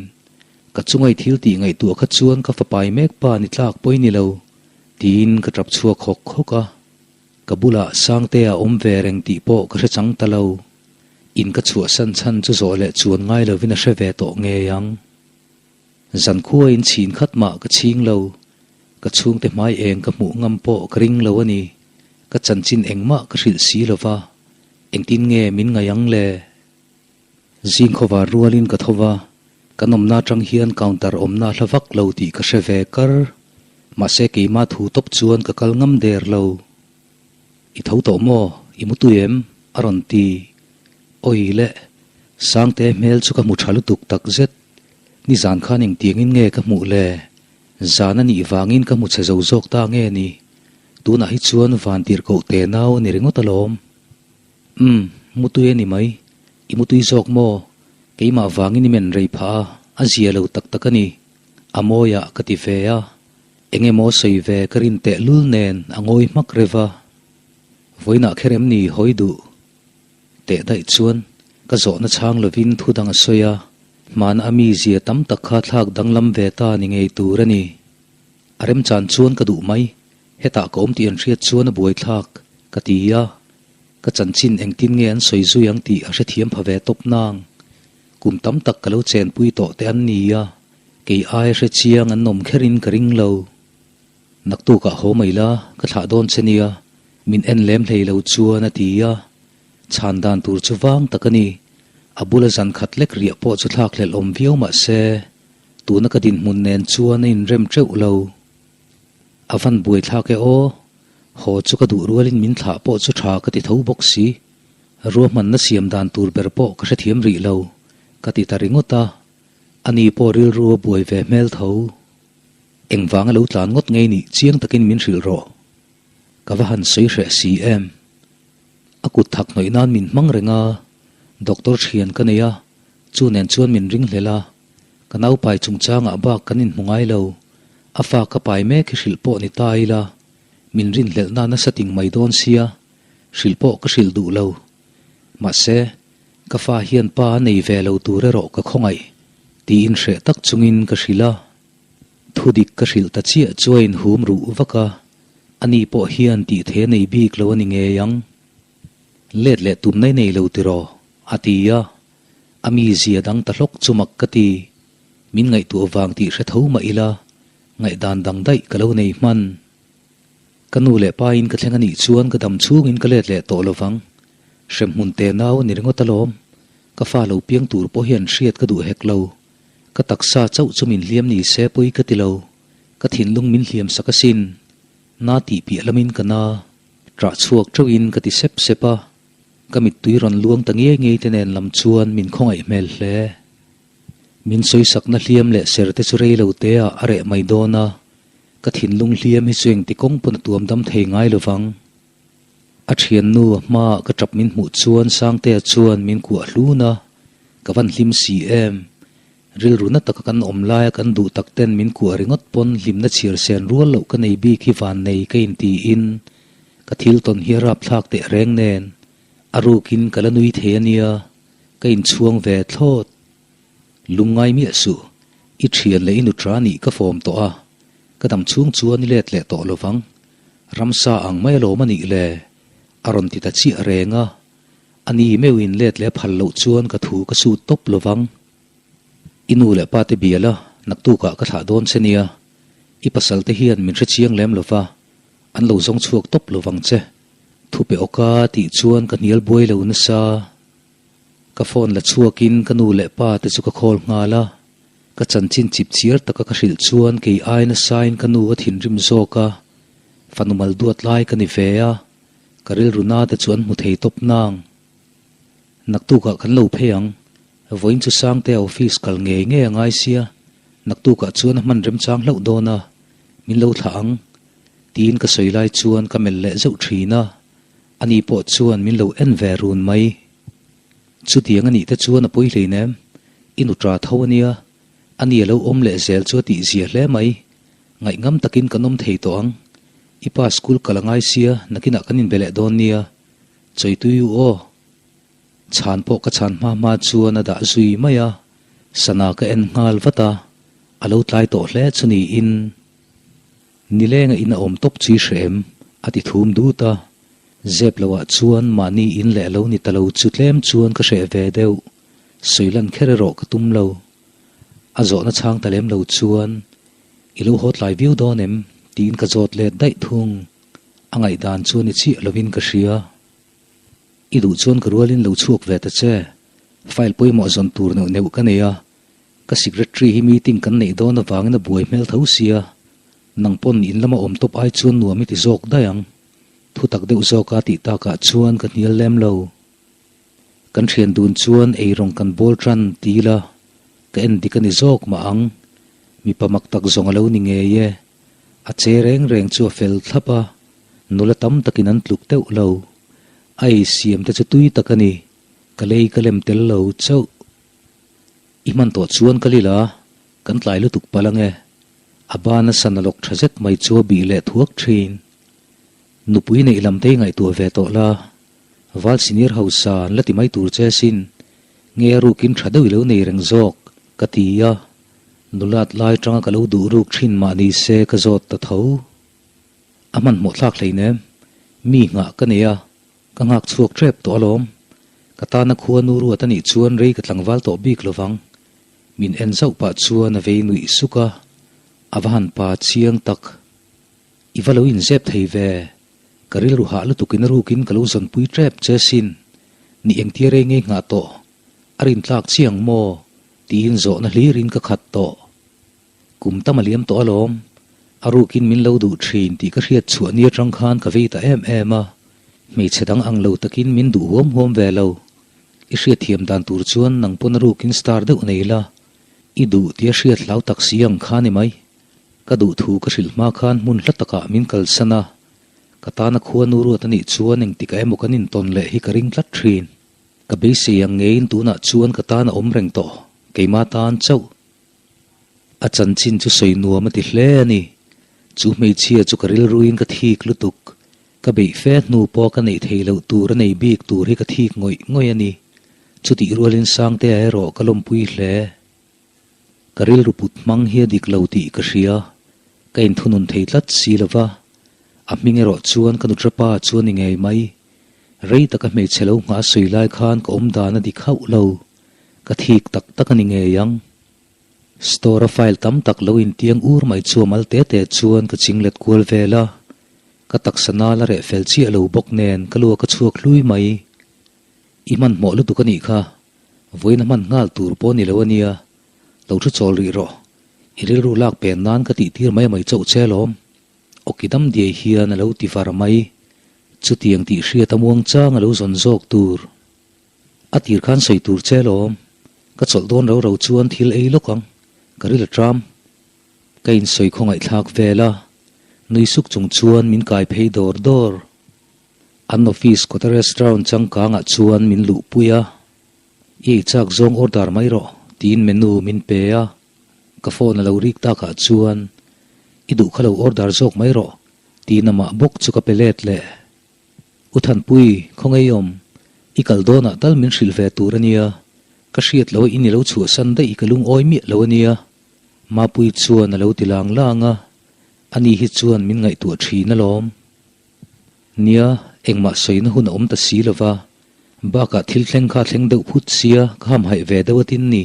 Ka chunga i thil tih ngaihtuah kha chuan ka fapai mek pa ni tlak pawi ni lo, tiin ka tap chhuak hawk hawk a. Ka bulah Sangtea awm ve reng tih pawh ka hre chang ta lo. In ka chhuahsan chhan chu zawh leh chuan ngai lovin a hre ve tawh ngei ang. Zankhua in chhin khat mah ka chhing lo. Ka chhungte hmai eng ka hmuh ngam pawh ka ring lo a ni. Ka chanchin engmah ka hrilh si lo va, engtin nge min ngaih ang le? Zing khawvar rualin ka tho va, kan awmna atang hian counter awmna hla vak lo tih ka hre ve kar. Mahse keimah thu tawp chuan ka kal ngam der lo. I tho tawh maw? I mu tui em? a rawn ti. Awi le, Sangte hmel chu ka hmu tha lutuk tak zet. Nizan khan engtiangin nge ka hmuh le? Zan a nih vangin ka hmu chhe zo zawk ta nge ni? Tunah hi chuan van tirhkoh te nau a ni ringawt alawm. Umm, mutui a ni mai. I mutui zawk maw? Keimah vangin i men rei phah a, a zia lo tak tak a ni. A mawiah ka ti ve a. Eng emaw sawi ve ka rin teh lul nen a ngawi hmak rev a. Vawiinah kher em ni hawi duh? Teh daih chuan ka zawhna chhang lovin thu dang a sawi a, hmana a mizia tam tak kha thlak danglam ve ta ni ngei tur a ni. A remchan chuan ka duh mai, hetah ka awm tih an hriat chuan a buaithlak, ka ti a. Ka chanchin engtin nge an sawi zui ang tih a hrethiam pha ve tawp nang. Kum tam tak ka lo chenpui tawh te an ni a, kei ai hre chiang an awm kherin ka ring lo. Naktukah haw mai la, ka thlah dawn che nia, min en lem hlei lo chuan a ti a. Chhan dan tur chu vang tak a ni. A bula zan khat lek riah pawh chu thlak hlelh awm viau mah se, tuna ka dinhmun nen chuan a inrem teuh lo. A van buai thlak e aw, haw chu ka duh rualin min thlah pawh chu tha ka ti tho bawk si. Ruahmanna siam dan tur ber pawh ka hrethiam rih lo, ka ti ta ringawt a. Ani pawh rilru a buai ve hmel tho. Engvanga lo tlan ngawt ngei nih chiang takin min hrilh rawh. Ka va han sawi hreh si em. A kut thak hnawih nan min hmang reng a, doctor thian ka nei a, chu nen chuan min ringhlel a. Ka naupai chungchangah bak kan inhmu ngai lo, a fa ka pai mek hi hrilh pawh ni ta ila, min rinhlelhna nasa ting mai dawn sia, hrilh pawh ka hrilh duh lo. Mahse, ka fa hian pa a nei ve lo tur erawh ka khawngaih, tiin hreh tak chungin ka hrilh a. Thudik ka hrilh ta chiah chu a inhum ruh vak a, ani pawh hian tih thei a nei bik lo a ni ngei ang. Let leh tumna i nei lo tiraw? a ti a, a mizia dang ta hlawk chu mak ka ti. Min ngaihtuah vang tih hre tho mah ila, ngaihdan dang daih ka lo nei hman. Ka nu leh pa in ka thleng a nih chuan ka dam chhungin ka let leh tawh lovang. Hremhmun te nau a ni ringawt alawm. Ka fa lo piang tur pawh hian hriat ka duh hek lo. Ka taksa chauh chu min hliam ni se pawi ka ti lo. Ka thinlung min hliam sak asin. Na tih piah lamin ka na. Ṭah chhuak ṭeuhin ka ti sep sep a. Ka mittui rawn luang ta ngei ngei te nen lam chuan min khawngaih hmel hle. Min sawisakna hliam leh ser te chu rei lo te ah a reh mai dawn a. Ka thinlung hliam hi chu engti kawng pawn a tuam dam thei ngai lo vang. A thiannu a hmaah ka tap min hmuh chuan Sangtea chuan min kuah hlun a, ka van hlim si em. Rilru na taka kan awm laia kan duh tak ten min kuah ringawt pawn hlimna chhiar sen rual loh ka nei bik hi vannei ka intiin ka thil tawn hi a rapthlak teh reng nen a rukin ka la nui thei a nia, ka inchhuang ve thlawt. Lungngai miah suh, i thian leh i nutra nih ka fawm tawh a, ka dam chhung chuan i let leh tawh lovang. Ramsa ang mai alawm a nih le, a rawn ti ta chiah reng a. A ni meuhin let leh phal loh chuan ka thu ka sut tawp lovang. I nu leh pa te bial a, naktukah ka thlah dawn che nia. I pasal te hian min hrechiang lem lova, an lo zawng chhuak tawp lovang che. Thupe awka tih chuan ka hnial buai lo nasa. Ka phone la chhuakin ka nu leh pa te chu ka call nghal a, ka chanchin chip chiar taka ka hrilh chuan kei ai nasain ka nu a thinrim zawk a, fanu mal duat lai ka ni ve a, ka rilru na te chu an hmu thei tawp nang. Naktukah kan lo phei ang, vawiin chu Sangtea office kal ngei ngei a ngai sia, naktukah chuan a hman remchang hlauh dawn a, min lo thlah ang, tiin ka sawi lai chuan ka melh leh zeuh thin a. Ani pawh chuan min lo en ve run mai. Chutiang a nih te chuan a pawi hleinem, i nu ṭa tho a nia, ani a lo awm leh zel chu a tih zia hle mai. Ngaihngam takin kan awm thei tawh ang. I pa school kal a ngai sia, nakinah kan inbe leh dawn nia. Chawitui u aw. Chhan pawh ka chhan hma hma chuan a dah zui mai a, sana ka en nghal vat a, a lo tlai tawh hle chu niin. Nilenga in a awm tawp chi hre em? a ti thum dut a. Zep loah chuan mahni in leh lo ni ta lo chu tlem chuan ka hreh ve deuh. Sawi lan kher erawh ka tum lo. A zawhna chhang ta lem lo chuan, I lo haw tlai viau dawn em? tiin ka zawt let daih thung. A ngaihdan chu a ni chiah lovin ka hria. I duh chuan ka rualin lo chhuak ve ta che. File pawimawh zawn tur neuh neuh ka nei a. Ka secretary hi meeting kan neih dawn avangin a buai hmel tho sia, nang pawn in lama awm tawp ai chuan nuam i ti zawk daih ang. Thu tak deuh zawka tih takah chuan ka hnial lem lo. Kan thian dun chuan eirawng kan bawl tan ti ila, ka en dik a ni zawk mah ang. Mipa mak tak zawng a lo ni ngei e. A che reng reng chu a fel thlap a, nula tam takin an tluk deuh lo. A ei siam te chu tui tak a ni, ka lei ka lem tel lo chauh. I hman tawh chuan ka lila, kan tlai lutuk palh ange. A ban a sana lawk tha zet mai chu a bih leh thuak thin. Nupui neih lam te i ngaihtuah ve tawh la, Val senior hausa an la ti mai tur che sin, nge a rukin tha deuh i lo nei reng zawk, ka ti a. Nulat lai tanga ka lo duh ruk thin mah ni se ka zawt ta tho. A hmanhmawh thlak hleinem, mi nghah ka nei a. Ka nghak chhuak tep tawh alawm. Ka tana khua nu ruat a nih chuan rei ka tlangval tawh bik lovang. Min en zauh pah chuan a vei nuih suk a, a va han pa chiang tak. I va lo inzep thei ve. Ka rilru hah lutukin a rukin ka lo zawnpui tep che sin. Ni engtia rei ngei nghah tawh? A rintlak chiang maw? Tiin zawhna hlirin ka khat tawh. Kum tam a liam tawh alawm. A rukin min lo duh thin tih ka hriat chhuah ni atang khan ka vei ta em em a. Hmeichhe dang ang lo takin min duh huam huam ve lo. I hriatthiam dan tur chuan nang pawn a rukin star deuh nei la. I duh tia hriat hlau tak si ang kha ni mai. Ka duh thu ka hrilh hma khan hmun hla takah min kalsan a. Ka tana khuanu ruat a nih chuan engtikah emaw kan intawn leh hi ka ring tlat thin. Ka beisei ang ngeiin tunah chuan ka tan a awm reng tawh, keimah tan chauh. A chanchin chu sawi nuam a ti hle a ni. Chu hmeichhia chu ka rilruin ka thik lutuk. Ka beih fe hnu pawh ka neih theih loh tur a nei bik tur hi ka thik ngawih ngawih a ni. Chutih rualin Sangtea erawh ka lawmpui hle. Ka rilru put hmang hi a dik lo tih ka hria. Ka inthunun thei tlat si lo va. A hming erawh chuan ka nutrapa chu a ni ngei mai. Rei taka hmeichhe lo nghah a sawi lai khan ka awm dan a dik hauh lo. Ka thik tak tak a ni ngei ang. Store-a file tam tak lo intiang ur mai chu a mal te te chuan ka chinglet kual vel a. Ka taksa nal a reh fel chiah lo bawk nen ka lu a ka chhuak hlui mai. I hmanhmawh lutuk a nih kha. Vawiin a hman nghal tur pawh ni lo a nia, lo thu chawl rih rawh. I rilru lak pen nan ka tih tir mai mai chauh che alawm. Awki dam diai hian a lo ti var mai. Chutiang tih hriat a muang chang a lo zawn zawk tur. A tir khan sawi tur che alawm. Ka chawlh dawn ro ro chuan thil ei lawk ang. Ka ril a tram. Ka insawi khawngaihthlak vel a. Nui suk chung chuan min kai phei dawr dawr. An office kawta restaurant changkangah chuan min luhpui a, I ei chak zawng order mai rawh tiin menu min pe a, ka phone a lo rik takah chuan I duh kha lo order zawk mai rawh tiin amah bawk chu ka pe let leh. U Thanpui, khawngaih awm, i kal dawnah tal min hrilh ve tur a nia, ka hriat loh in i lo chhuahsan daih i ka lungawi miah lo a nia Mapui chuan a lo ti lang lang a, ani hi chuan min ngaihtuah thin alawm. Nia, engmah sawina hun a awm ta si lo va, bakah thil thleng kha a thleng deuh phut sia, ka hamhaih ve deuh atin ni,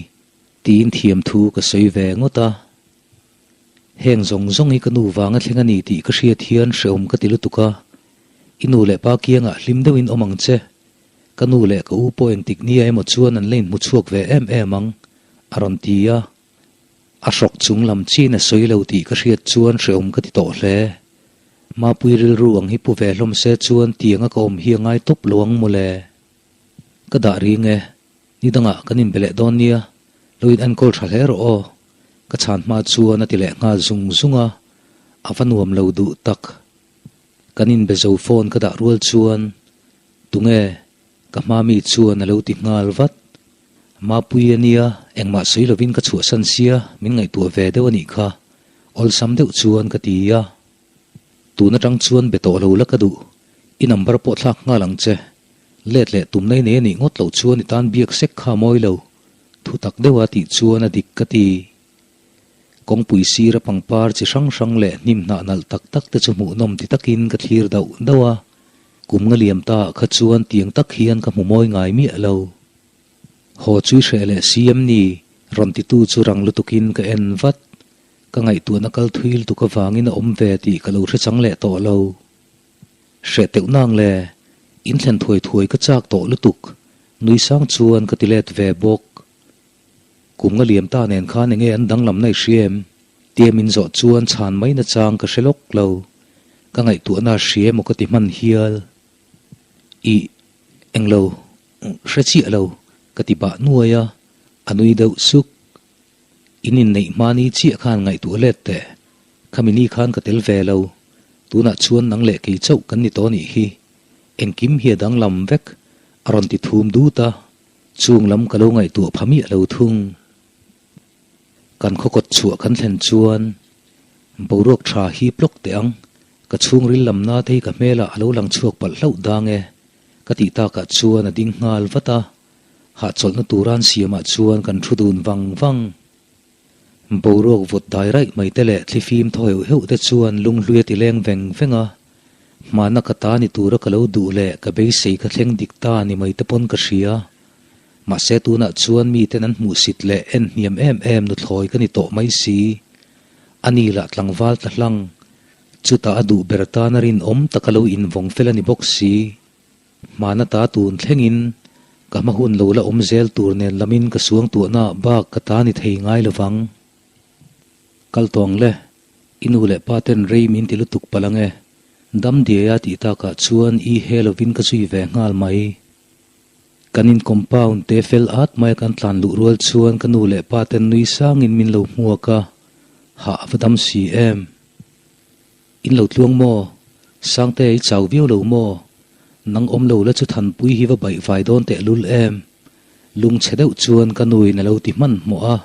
tiin thiam thu ka sawi ve ngawt a. Heng zawng zawng hi ka nu vanga thleng a ni tih ka hriat hian hrehawm ka ti lutuk a, i nu leh pa kiangah hlim deuhin awm ang che, ka nu leh ka u pawh engtik nia emaw chuan an la inhmu chhuak ve em em ang, a rawn ti a. A hrawk chung lam chin a sawi lo tih ka hriat chuan hrehawm ka ti tawh hle. Mapui rilru ang hi pu ve hlawm se chuan tianga ka awm hi a ngai tawp lo ang mawle. Ka dah ring e, ni dangah kan inbe leh dawn nia, lo in enkawl tha hle rawh aw. Ka chhan hma chuan a ti leh nghal zung zung a, a va nuam lo duh tak. Kan inbe zo phone ka dah rual chuan, Tunge? Ka hma mi chuan a lo ti nghal vat. Mapui a nia, engmah sawi lovin ka chhuahsan sia, min ngaihtuah ve deuh a nih kha. Awlsam deuh chuan ka ti a. Tun atang chuan be tawh lo la ka duh. I number pawh thlak nghal ang che. Let leh tum nei nei a nih ngawt loh chuan i tan biak sek kha a mawi lo. Thu tak deuha tih chuan a dik ka ti. Kawngpui sira pangpar chi hrang hrang leh hnim hnah nalh tak tak te chu hmuhnawm ti takin ka thlir dauh dauh a. Kum nga liam ta ah kha chuan tiang tak hian ka hmu mawi ngai miah lo. Haw chu i hreh leh si em ni? Rawn titu chu rang lutukin ka en vat. Ka ngaihtuahna kal thui lutuk avangin a awm ve tih ka lo hre chang leh tawh lo. Hreh teuh nang le, in thlen thuai thuai ka chak tawh lutuk, nui sang chuan ka ti let ve bawk. Kum nga liam ta nen khan enge an danglamna i hria em? Tia min zawh chuan chhan mai nachang ka hre lawk lo. Ka ngaihtuahna a hria emaw ka ti hman hial. Ih, englo, hre chiah lo, ka ti bah nuai a, a nui deuh suk. In inneih hmani chiah khan ngaihtuah let teh. Khami ni khan ka tel ve lo. Tunah chuan nang leh kei chauh kan ni tawh nih hi. Engkim hi a danglam vek, a rawn ti thum dut a. Chung lam ka lo ngaihtuah pha miah lo thung. Kan khawkawt chhuah kan thlen chuan boruak tha hi plawk teh ang, ka chhungril lam na te hi ka hmelah a lo lang chhuak palh hlauh dang e, ka tih takah chuan a ding nghal vat a, hahchawlhna tura an siamah chuan kan thu dun vang vang. Boruak vawt dai raih mai te leh thlifim thaw heuh heuh te chuan lunghlui a ti leng veng veng a, hmana ka ta ni tura ka lo duh leh ka beisei ka thleng dik ta ni mai te pawn ka hria. Mahse tunah chuan miten an hmuhsit leh en hniam em em nuthlawi ka ni tawh mai si. A ni lah tlangval ta hlang. Chutah a duh ber tana rinawm taka lo invawng fel a ni bawk si. Hmana ta tun thlengin ka hma hun lo la awm zel tur nen lamin ka suangtuahna bak ka ta ni thei ngai lovang. Kal tawng le, i nu leh pa ten rei min ti lutuk palh ang e. Dam diai a tih takah chuan i he lovin ka zui ve nghal mai. Kan in compound te fel at mai a kan tlan luh rual chuan ka nu leh pa ten nui sangin min lo hmuak a, hah a va dam si em. In lo tluang maw? Sangte i chau viau lo maw? Nang awm lo la chu Thanpui hi va baih vai dawn teh lul em? Lungchhe deuh chuan ka nuin a lo ti hmanhmawh a,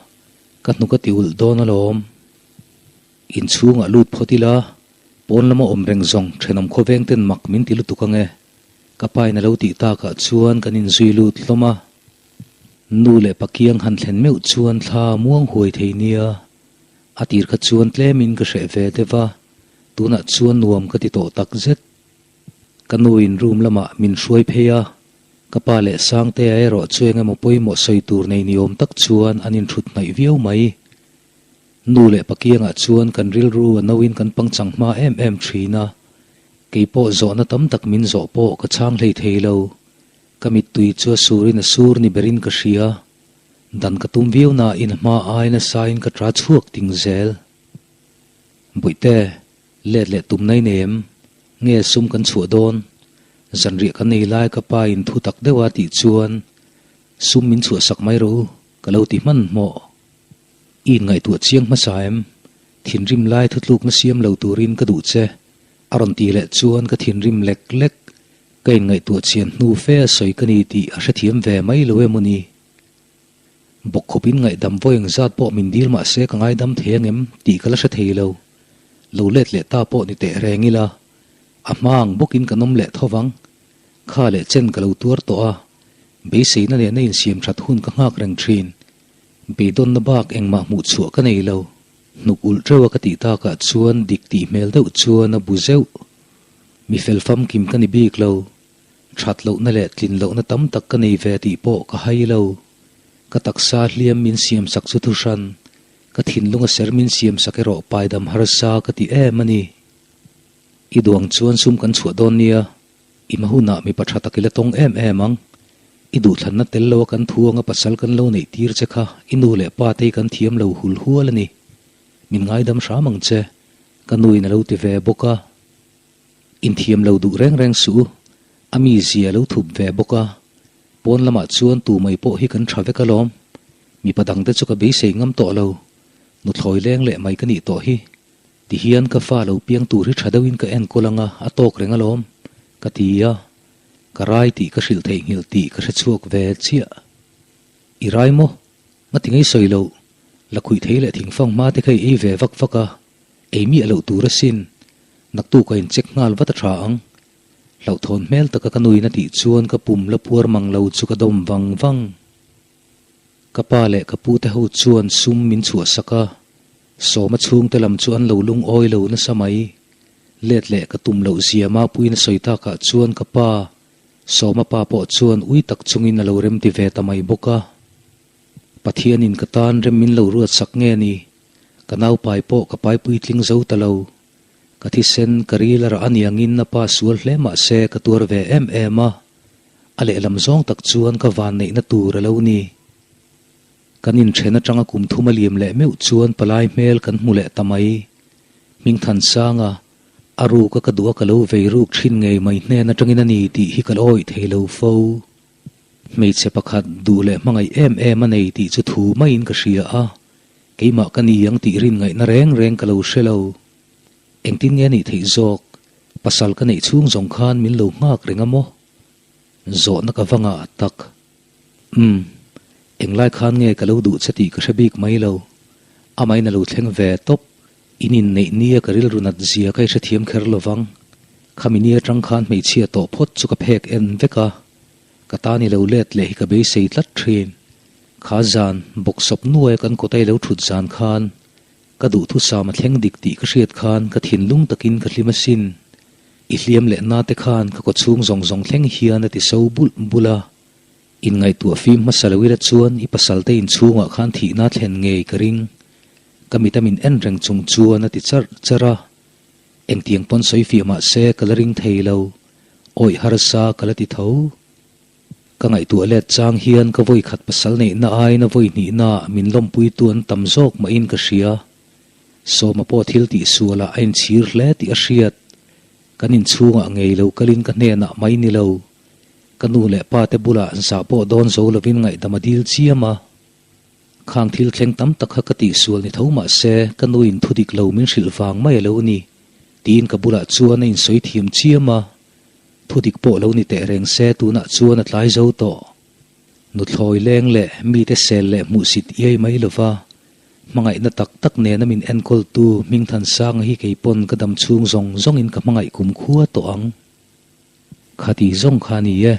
ka hnuk a ti ulh dawn alawm. Inchhungah lut phawt ila, pawn lama awm reng zawng thenawm khawveng ten mak min ti lutuk ange. Ka pain a lo tih takah chuan kan inzui lut hlawm a. Nu leh pakiang han thlen meuh chuan thla muang huai thei nia. A tir kha chuan tlemin ka hreh ve deuh a, tunah chuan nuam ka ti tawh tak zet. Ka nuin room lamah min hruai phei a, ka pa leh Sangtea erawh chu eng emaw pawimawh sawi tur nei ni awm tak chuan an inthut hnaih viau mai. Nu leh pakiangah chuan kan rilru a noin kan pangchang hma em em thin a, kei pawh zawhna tam tak min zawh pawh ka chhang hlei thei lo. Ka mittui chu a surin a sur ni berin ka hria. Dan ka tum viau nain a hma ai nasain ka tra chhuak ting zel. Bawihte, let leh tum nai nei em? Nge sum kan chhuah dawn? Zanriah kan nei lai ka pa in thu tak deuh a tih chuan sum min chhuah sak mai rawh u, ka lo ti hmanhmawh. I inngaihtuah chiang hmasa em? Thinrim lai thutlukna siam lo turin ka duh che. A rawn tih leh chuan ka thinrim lek lek. Ka inngaihtuah chian hnu fe a sawi ka ni tih a hrethiam ve mai lo emaw ni? Bawkkhawpin ngaihdam vawi engzat pawh min dil mah se ka ngaidam thei angem tih ka la hre thei lo. Lo let leh ta pawh ni teh reng ila, a hma ang bawkin kan awm leh tho vang. Kha leh chen ka lo tuar tawh a, beiseina nena insiam that hun ka nghak reng thin. Beidawnna bak engmah hmuh chhuah ka nei lo. Hnuk ulh teuh a ka tih takah chuan dik tih hmel deuh chuan a bu zeuh. Mi fel famkim ka ni bik lo. That lohna leh tlin lohna tam tak ka nei ve tih pawh ka hai lo. Ka taksa hliam min siam sak chu thuhran, ka thinlunga ser min siam sak erawh paidam harsa ka ti em a ni. I duang chuan sum kan chhuah dawn nia, i hma hunah mipa tha tak i la tawng em em ang. I duhthlanna tel lo a kan thu anga pasal kan lo neih tir che kha i nu leh pa te hi kan thiam lo hul hual a ni. Min ngaidam hram ang che, ka nuin a lo ti ve bawk a. Inthiam lo duh reng reng suh u, a mi zia lo thup ve bawk a, pawn lamah chuan tu mai pawh hi kan tha vek alawm, mipa dangte chu ka beisei ngam tawh lo, nuthlawi leng leh mai ka nih tawh hi, tihian ka fa lo piang tur hi tha deuhin ka enkawl anga a tawk reng alawm, ka ti a, ka rai tih ka hrilh theihnghilh tih ka hre chhuak ve chiah. I rai maw? Ngati ngei sawi loh, lakhuih thei leh thingfang hma te kha i ei ve vak vak a, Ei miah loh tur asin, naktuk a incheck nghal vat a tha ang. Hlauhthawn hmel taka ka nuin a tih chuan ka pum la puar mang lo chu ka dawm vang vang. Ka pa leh ka pu te ho chuan sum min chhuah sak a, Sawma chhungte lam chu an lo lungawi lo nasa mai. Let leh ka tum loh zia Mapuiin a sawi takah chuan ka pa, Sawma pa pawh chuan ui tak chungin a lo remti ve ta mai bawk a. Pathianin ka tan rem min lo ruat sak nge ni? Ka naupai pawh ka pai puitling zo ta lo. Ka thisen ka ril a rah aniangin a pa sual hle mah se ka tuar ve em em a. A lehlam zawng tak chuan ka vanneihna tur a lo ni. Kan inthen atanga kum thum a liam leh meuh chuan palai hmel kan hmu leh ta mai. Hmingthansanga, a ruka ka duh a ka lo vei ruk thin ngei mai hnen atangin a ni tih hi ka la awih thei lo fo. Hmeichhe pakhat duh leh hmangaih em em a nei tih chu thu maiin ka hria a. Keimah ka ni ang tih rin ngaihna reng reng ka lo hre lo. Engtin nge nih theih zawk? Pasal ka neih chhung zawng khan min lo nghak reng a maw? Zawhna ka va ngah tak. Umm, englai khan nge ka lo duh che tih ka hre bik mai lo. Amahin a lo thleng ve tawp. In inneih nia ka rilru nat zia ka i hrethiam kher lo vang. Khami ni atang khan hmeichhia tawh phawt chu ka phek en vek a. Ka tan i lo let leh hi ka beisei tlat thin. Kha zan, bawksawp nuaia kan kawta i lo thut zan khan, ka duhthusam a thleng dik tih ka hriat khan ka thinlung takin ka hlim asin. I hliam leh nate khan ka kawchhung zawng zawng thleng hian a ti so bulh bulh a. Inngaihtuah fim hmasa lo ila chuan i pasalte inchhungah khan thihna thlen ngei ka ring. Ka mit a min en reng chung chuan a ti charh charh a. Engtiang pawn sawi fiah mah se ka la ring thei lo. Awih harsa ka la ti tho. Ka ngaihtuah let chang hian ka vawi khat pasal neihna aiin a vawi hnihna min lawmpuitu an tam zawk mahin ka hria. Sawma pawh thil tih sualah a inchhir hle tih a hriat. Kan inchhungah ngei lo kalin ka hnenah mai ni lo. Ka nu leh pa te bulah zah pawh dawn zo lovin ngaihdam a dil chiam a. Khang thil thleng tam tak kha ka tihsual ni tho mah se ka nuin thu dik lo min hrilh vang mai a lo ni. Tiin ka bulah chuan a insawi thiam chiam a, thudik pawh lo ni teh reng se tunah chuan a tlai zo tawh. Nuthlawi leng leh mite sel leh hmuhsit iai mai lova, hmangaihna tak tak nena min enkawltu Hmingthansanga hi kei pawn ka dam chhung zawng zawngin ka hmangaih kumkhua tawh ang. Khati zawng kha a ni e.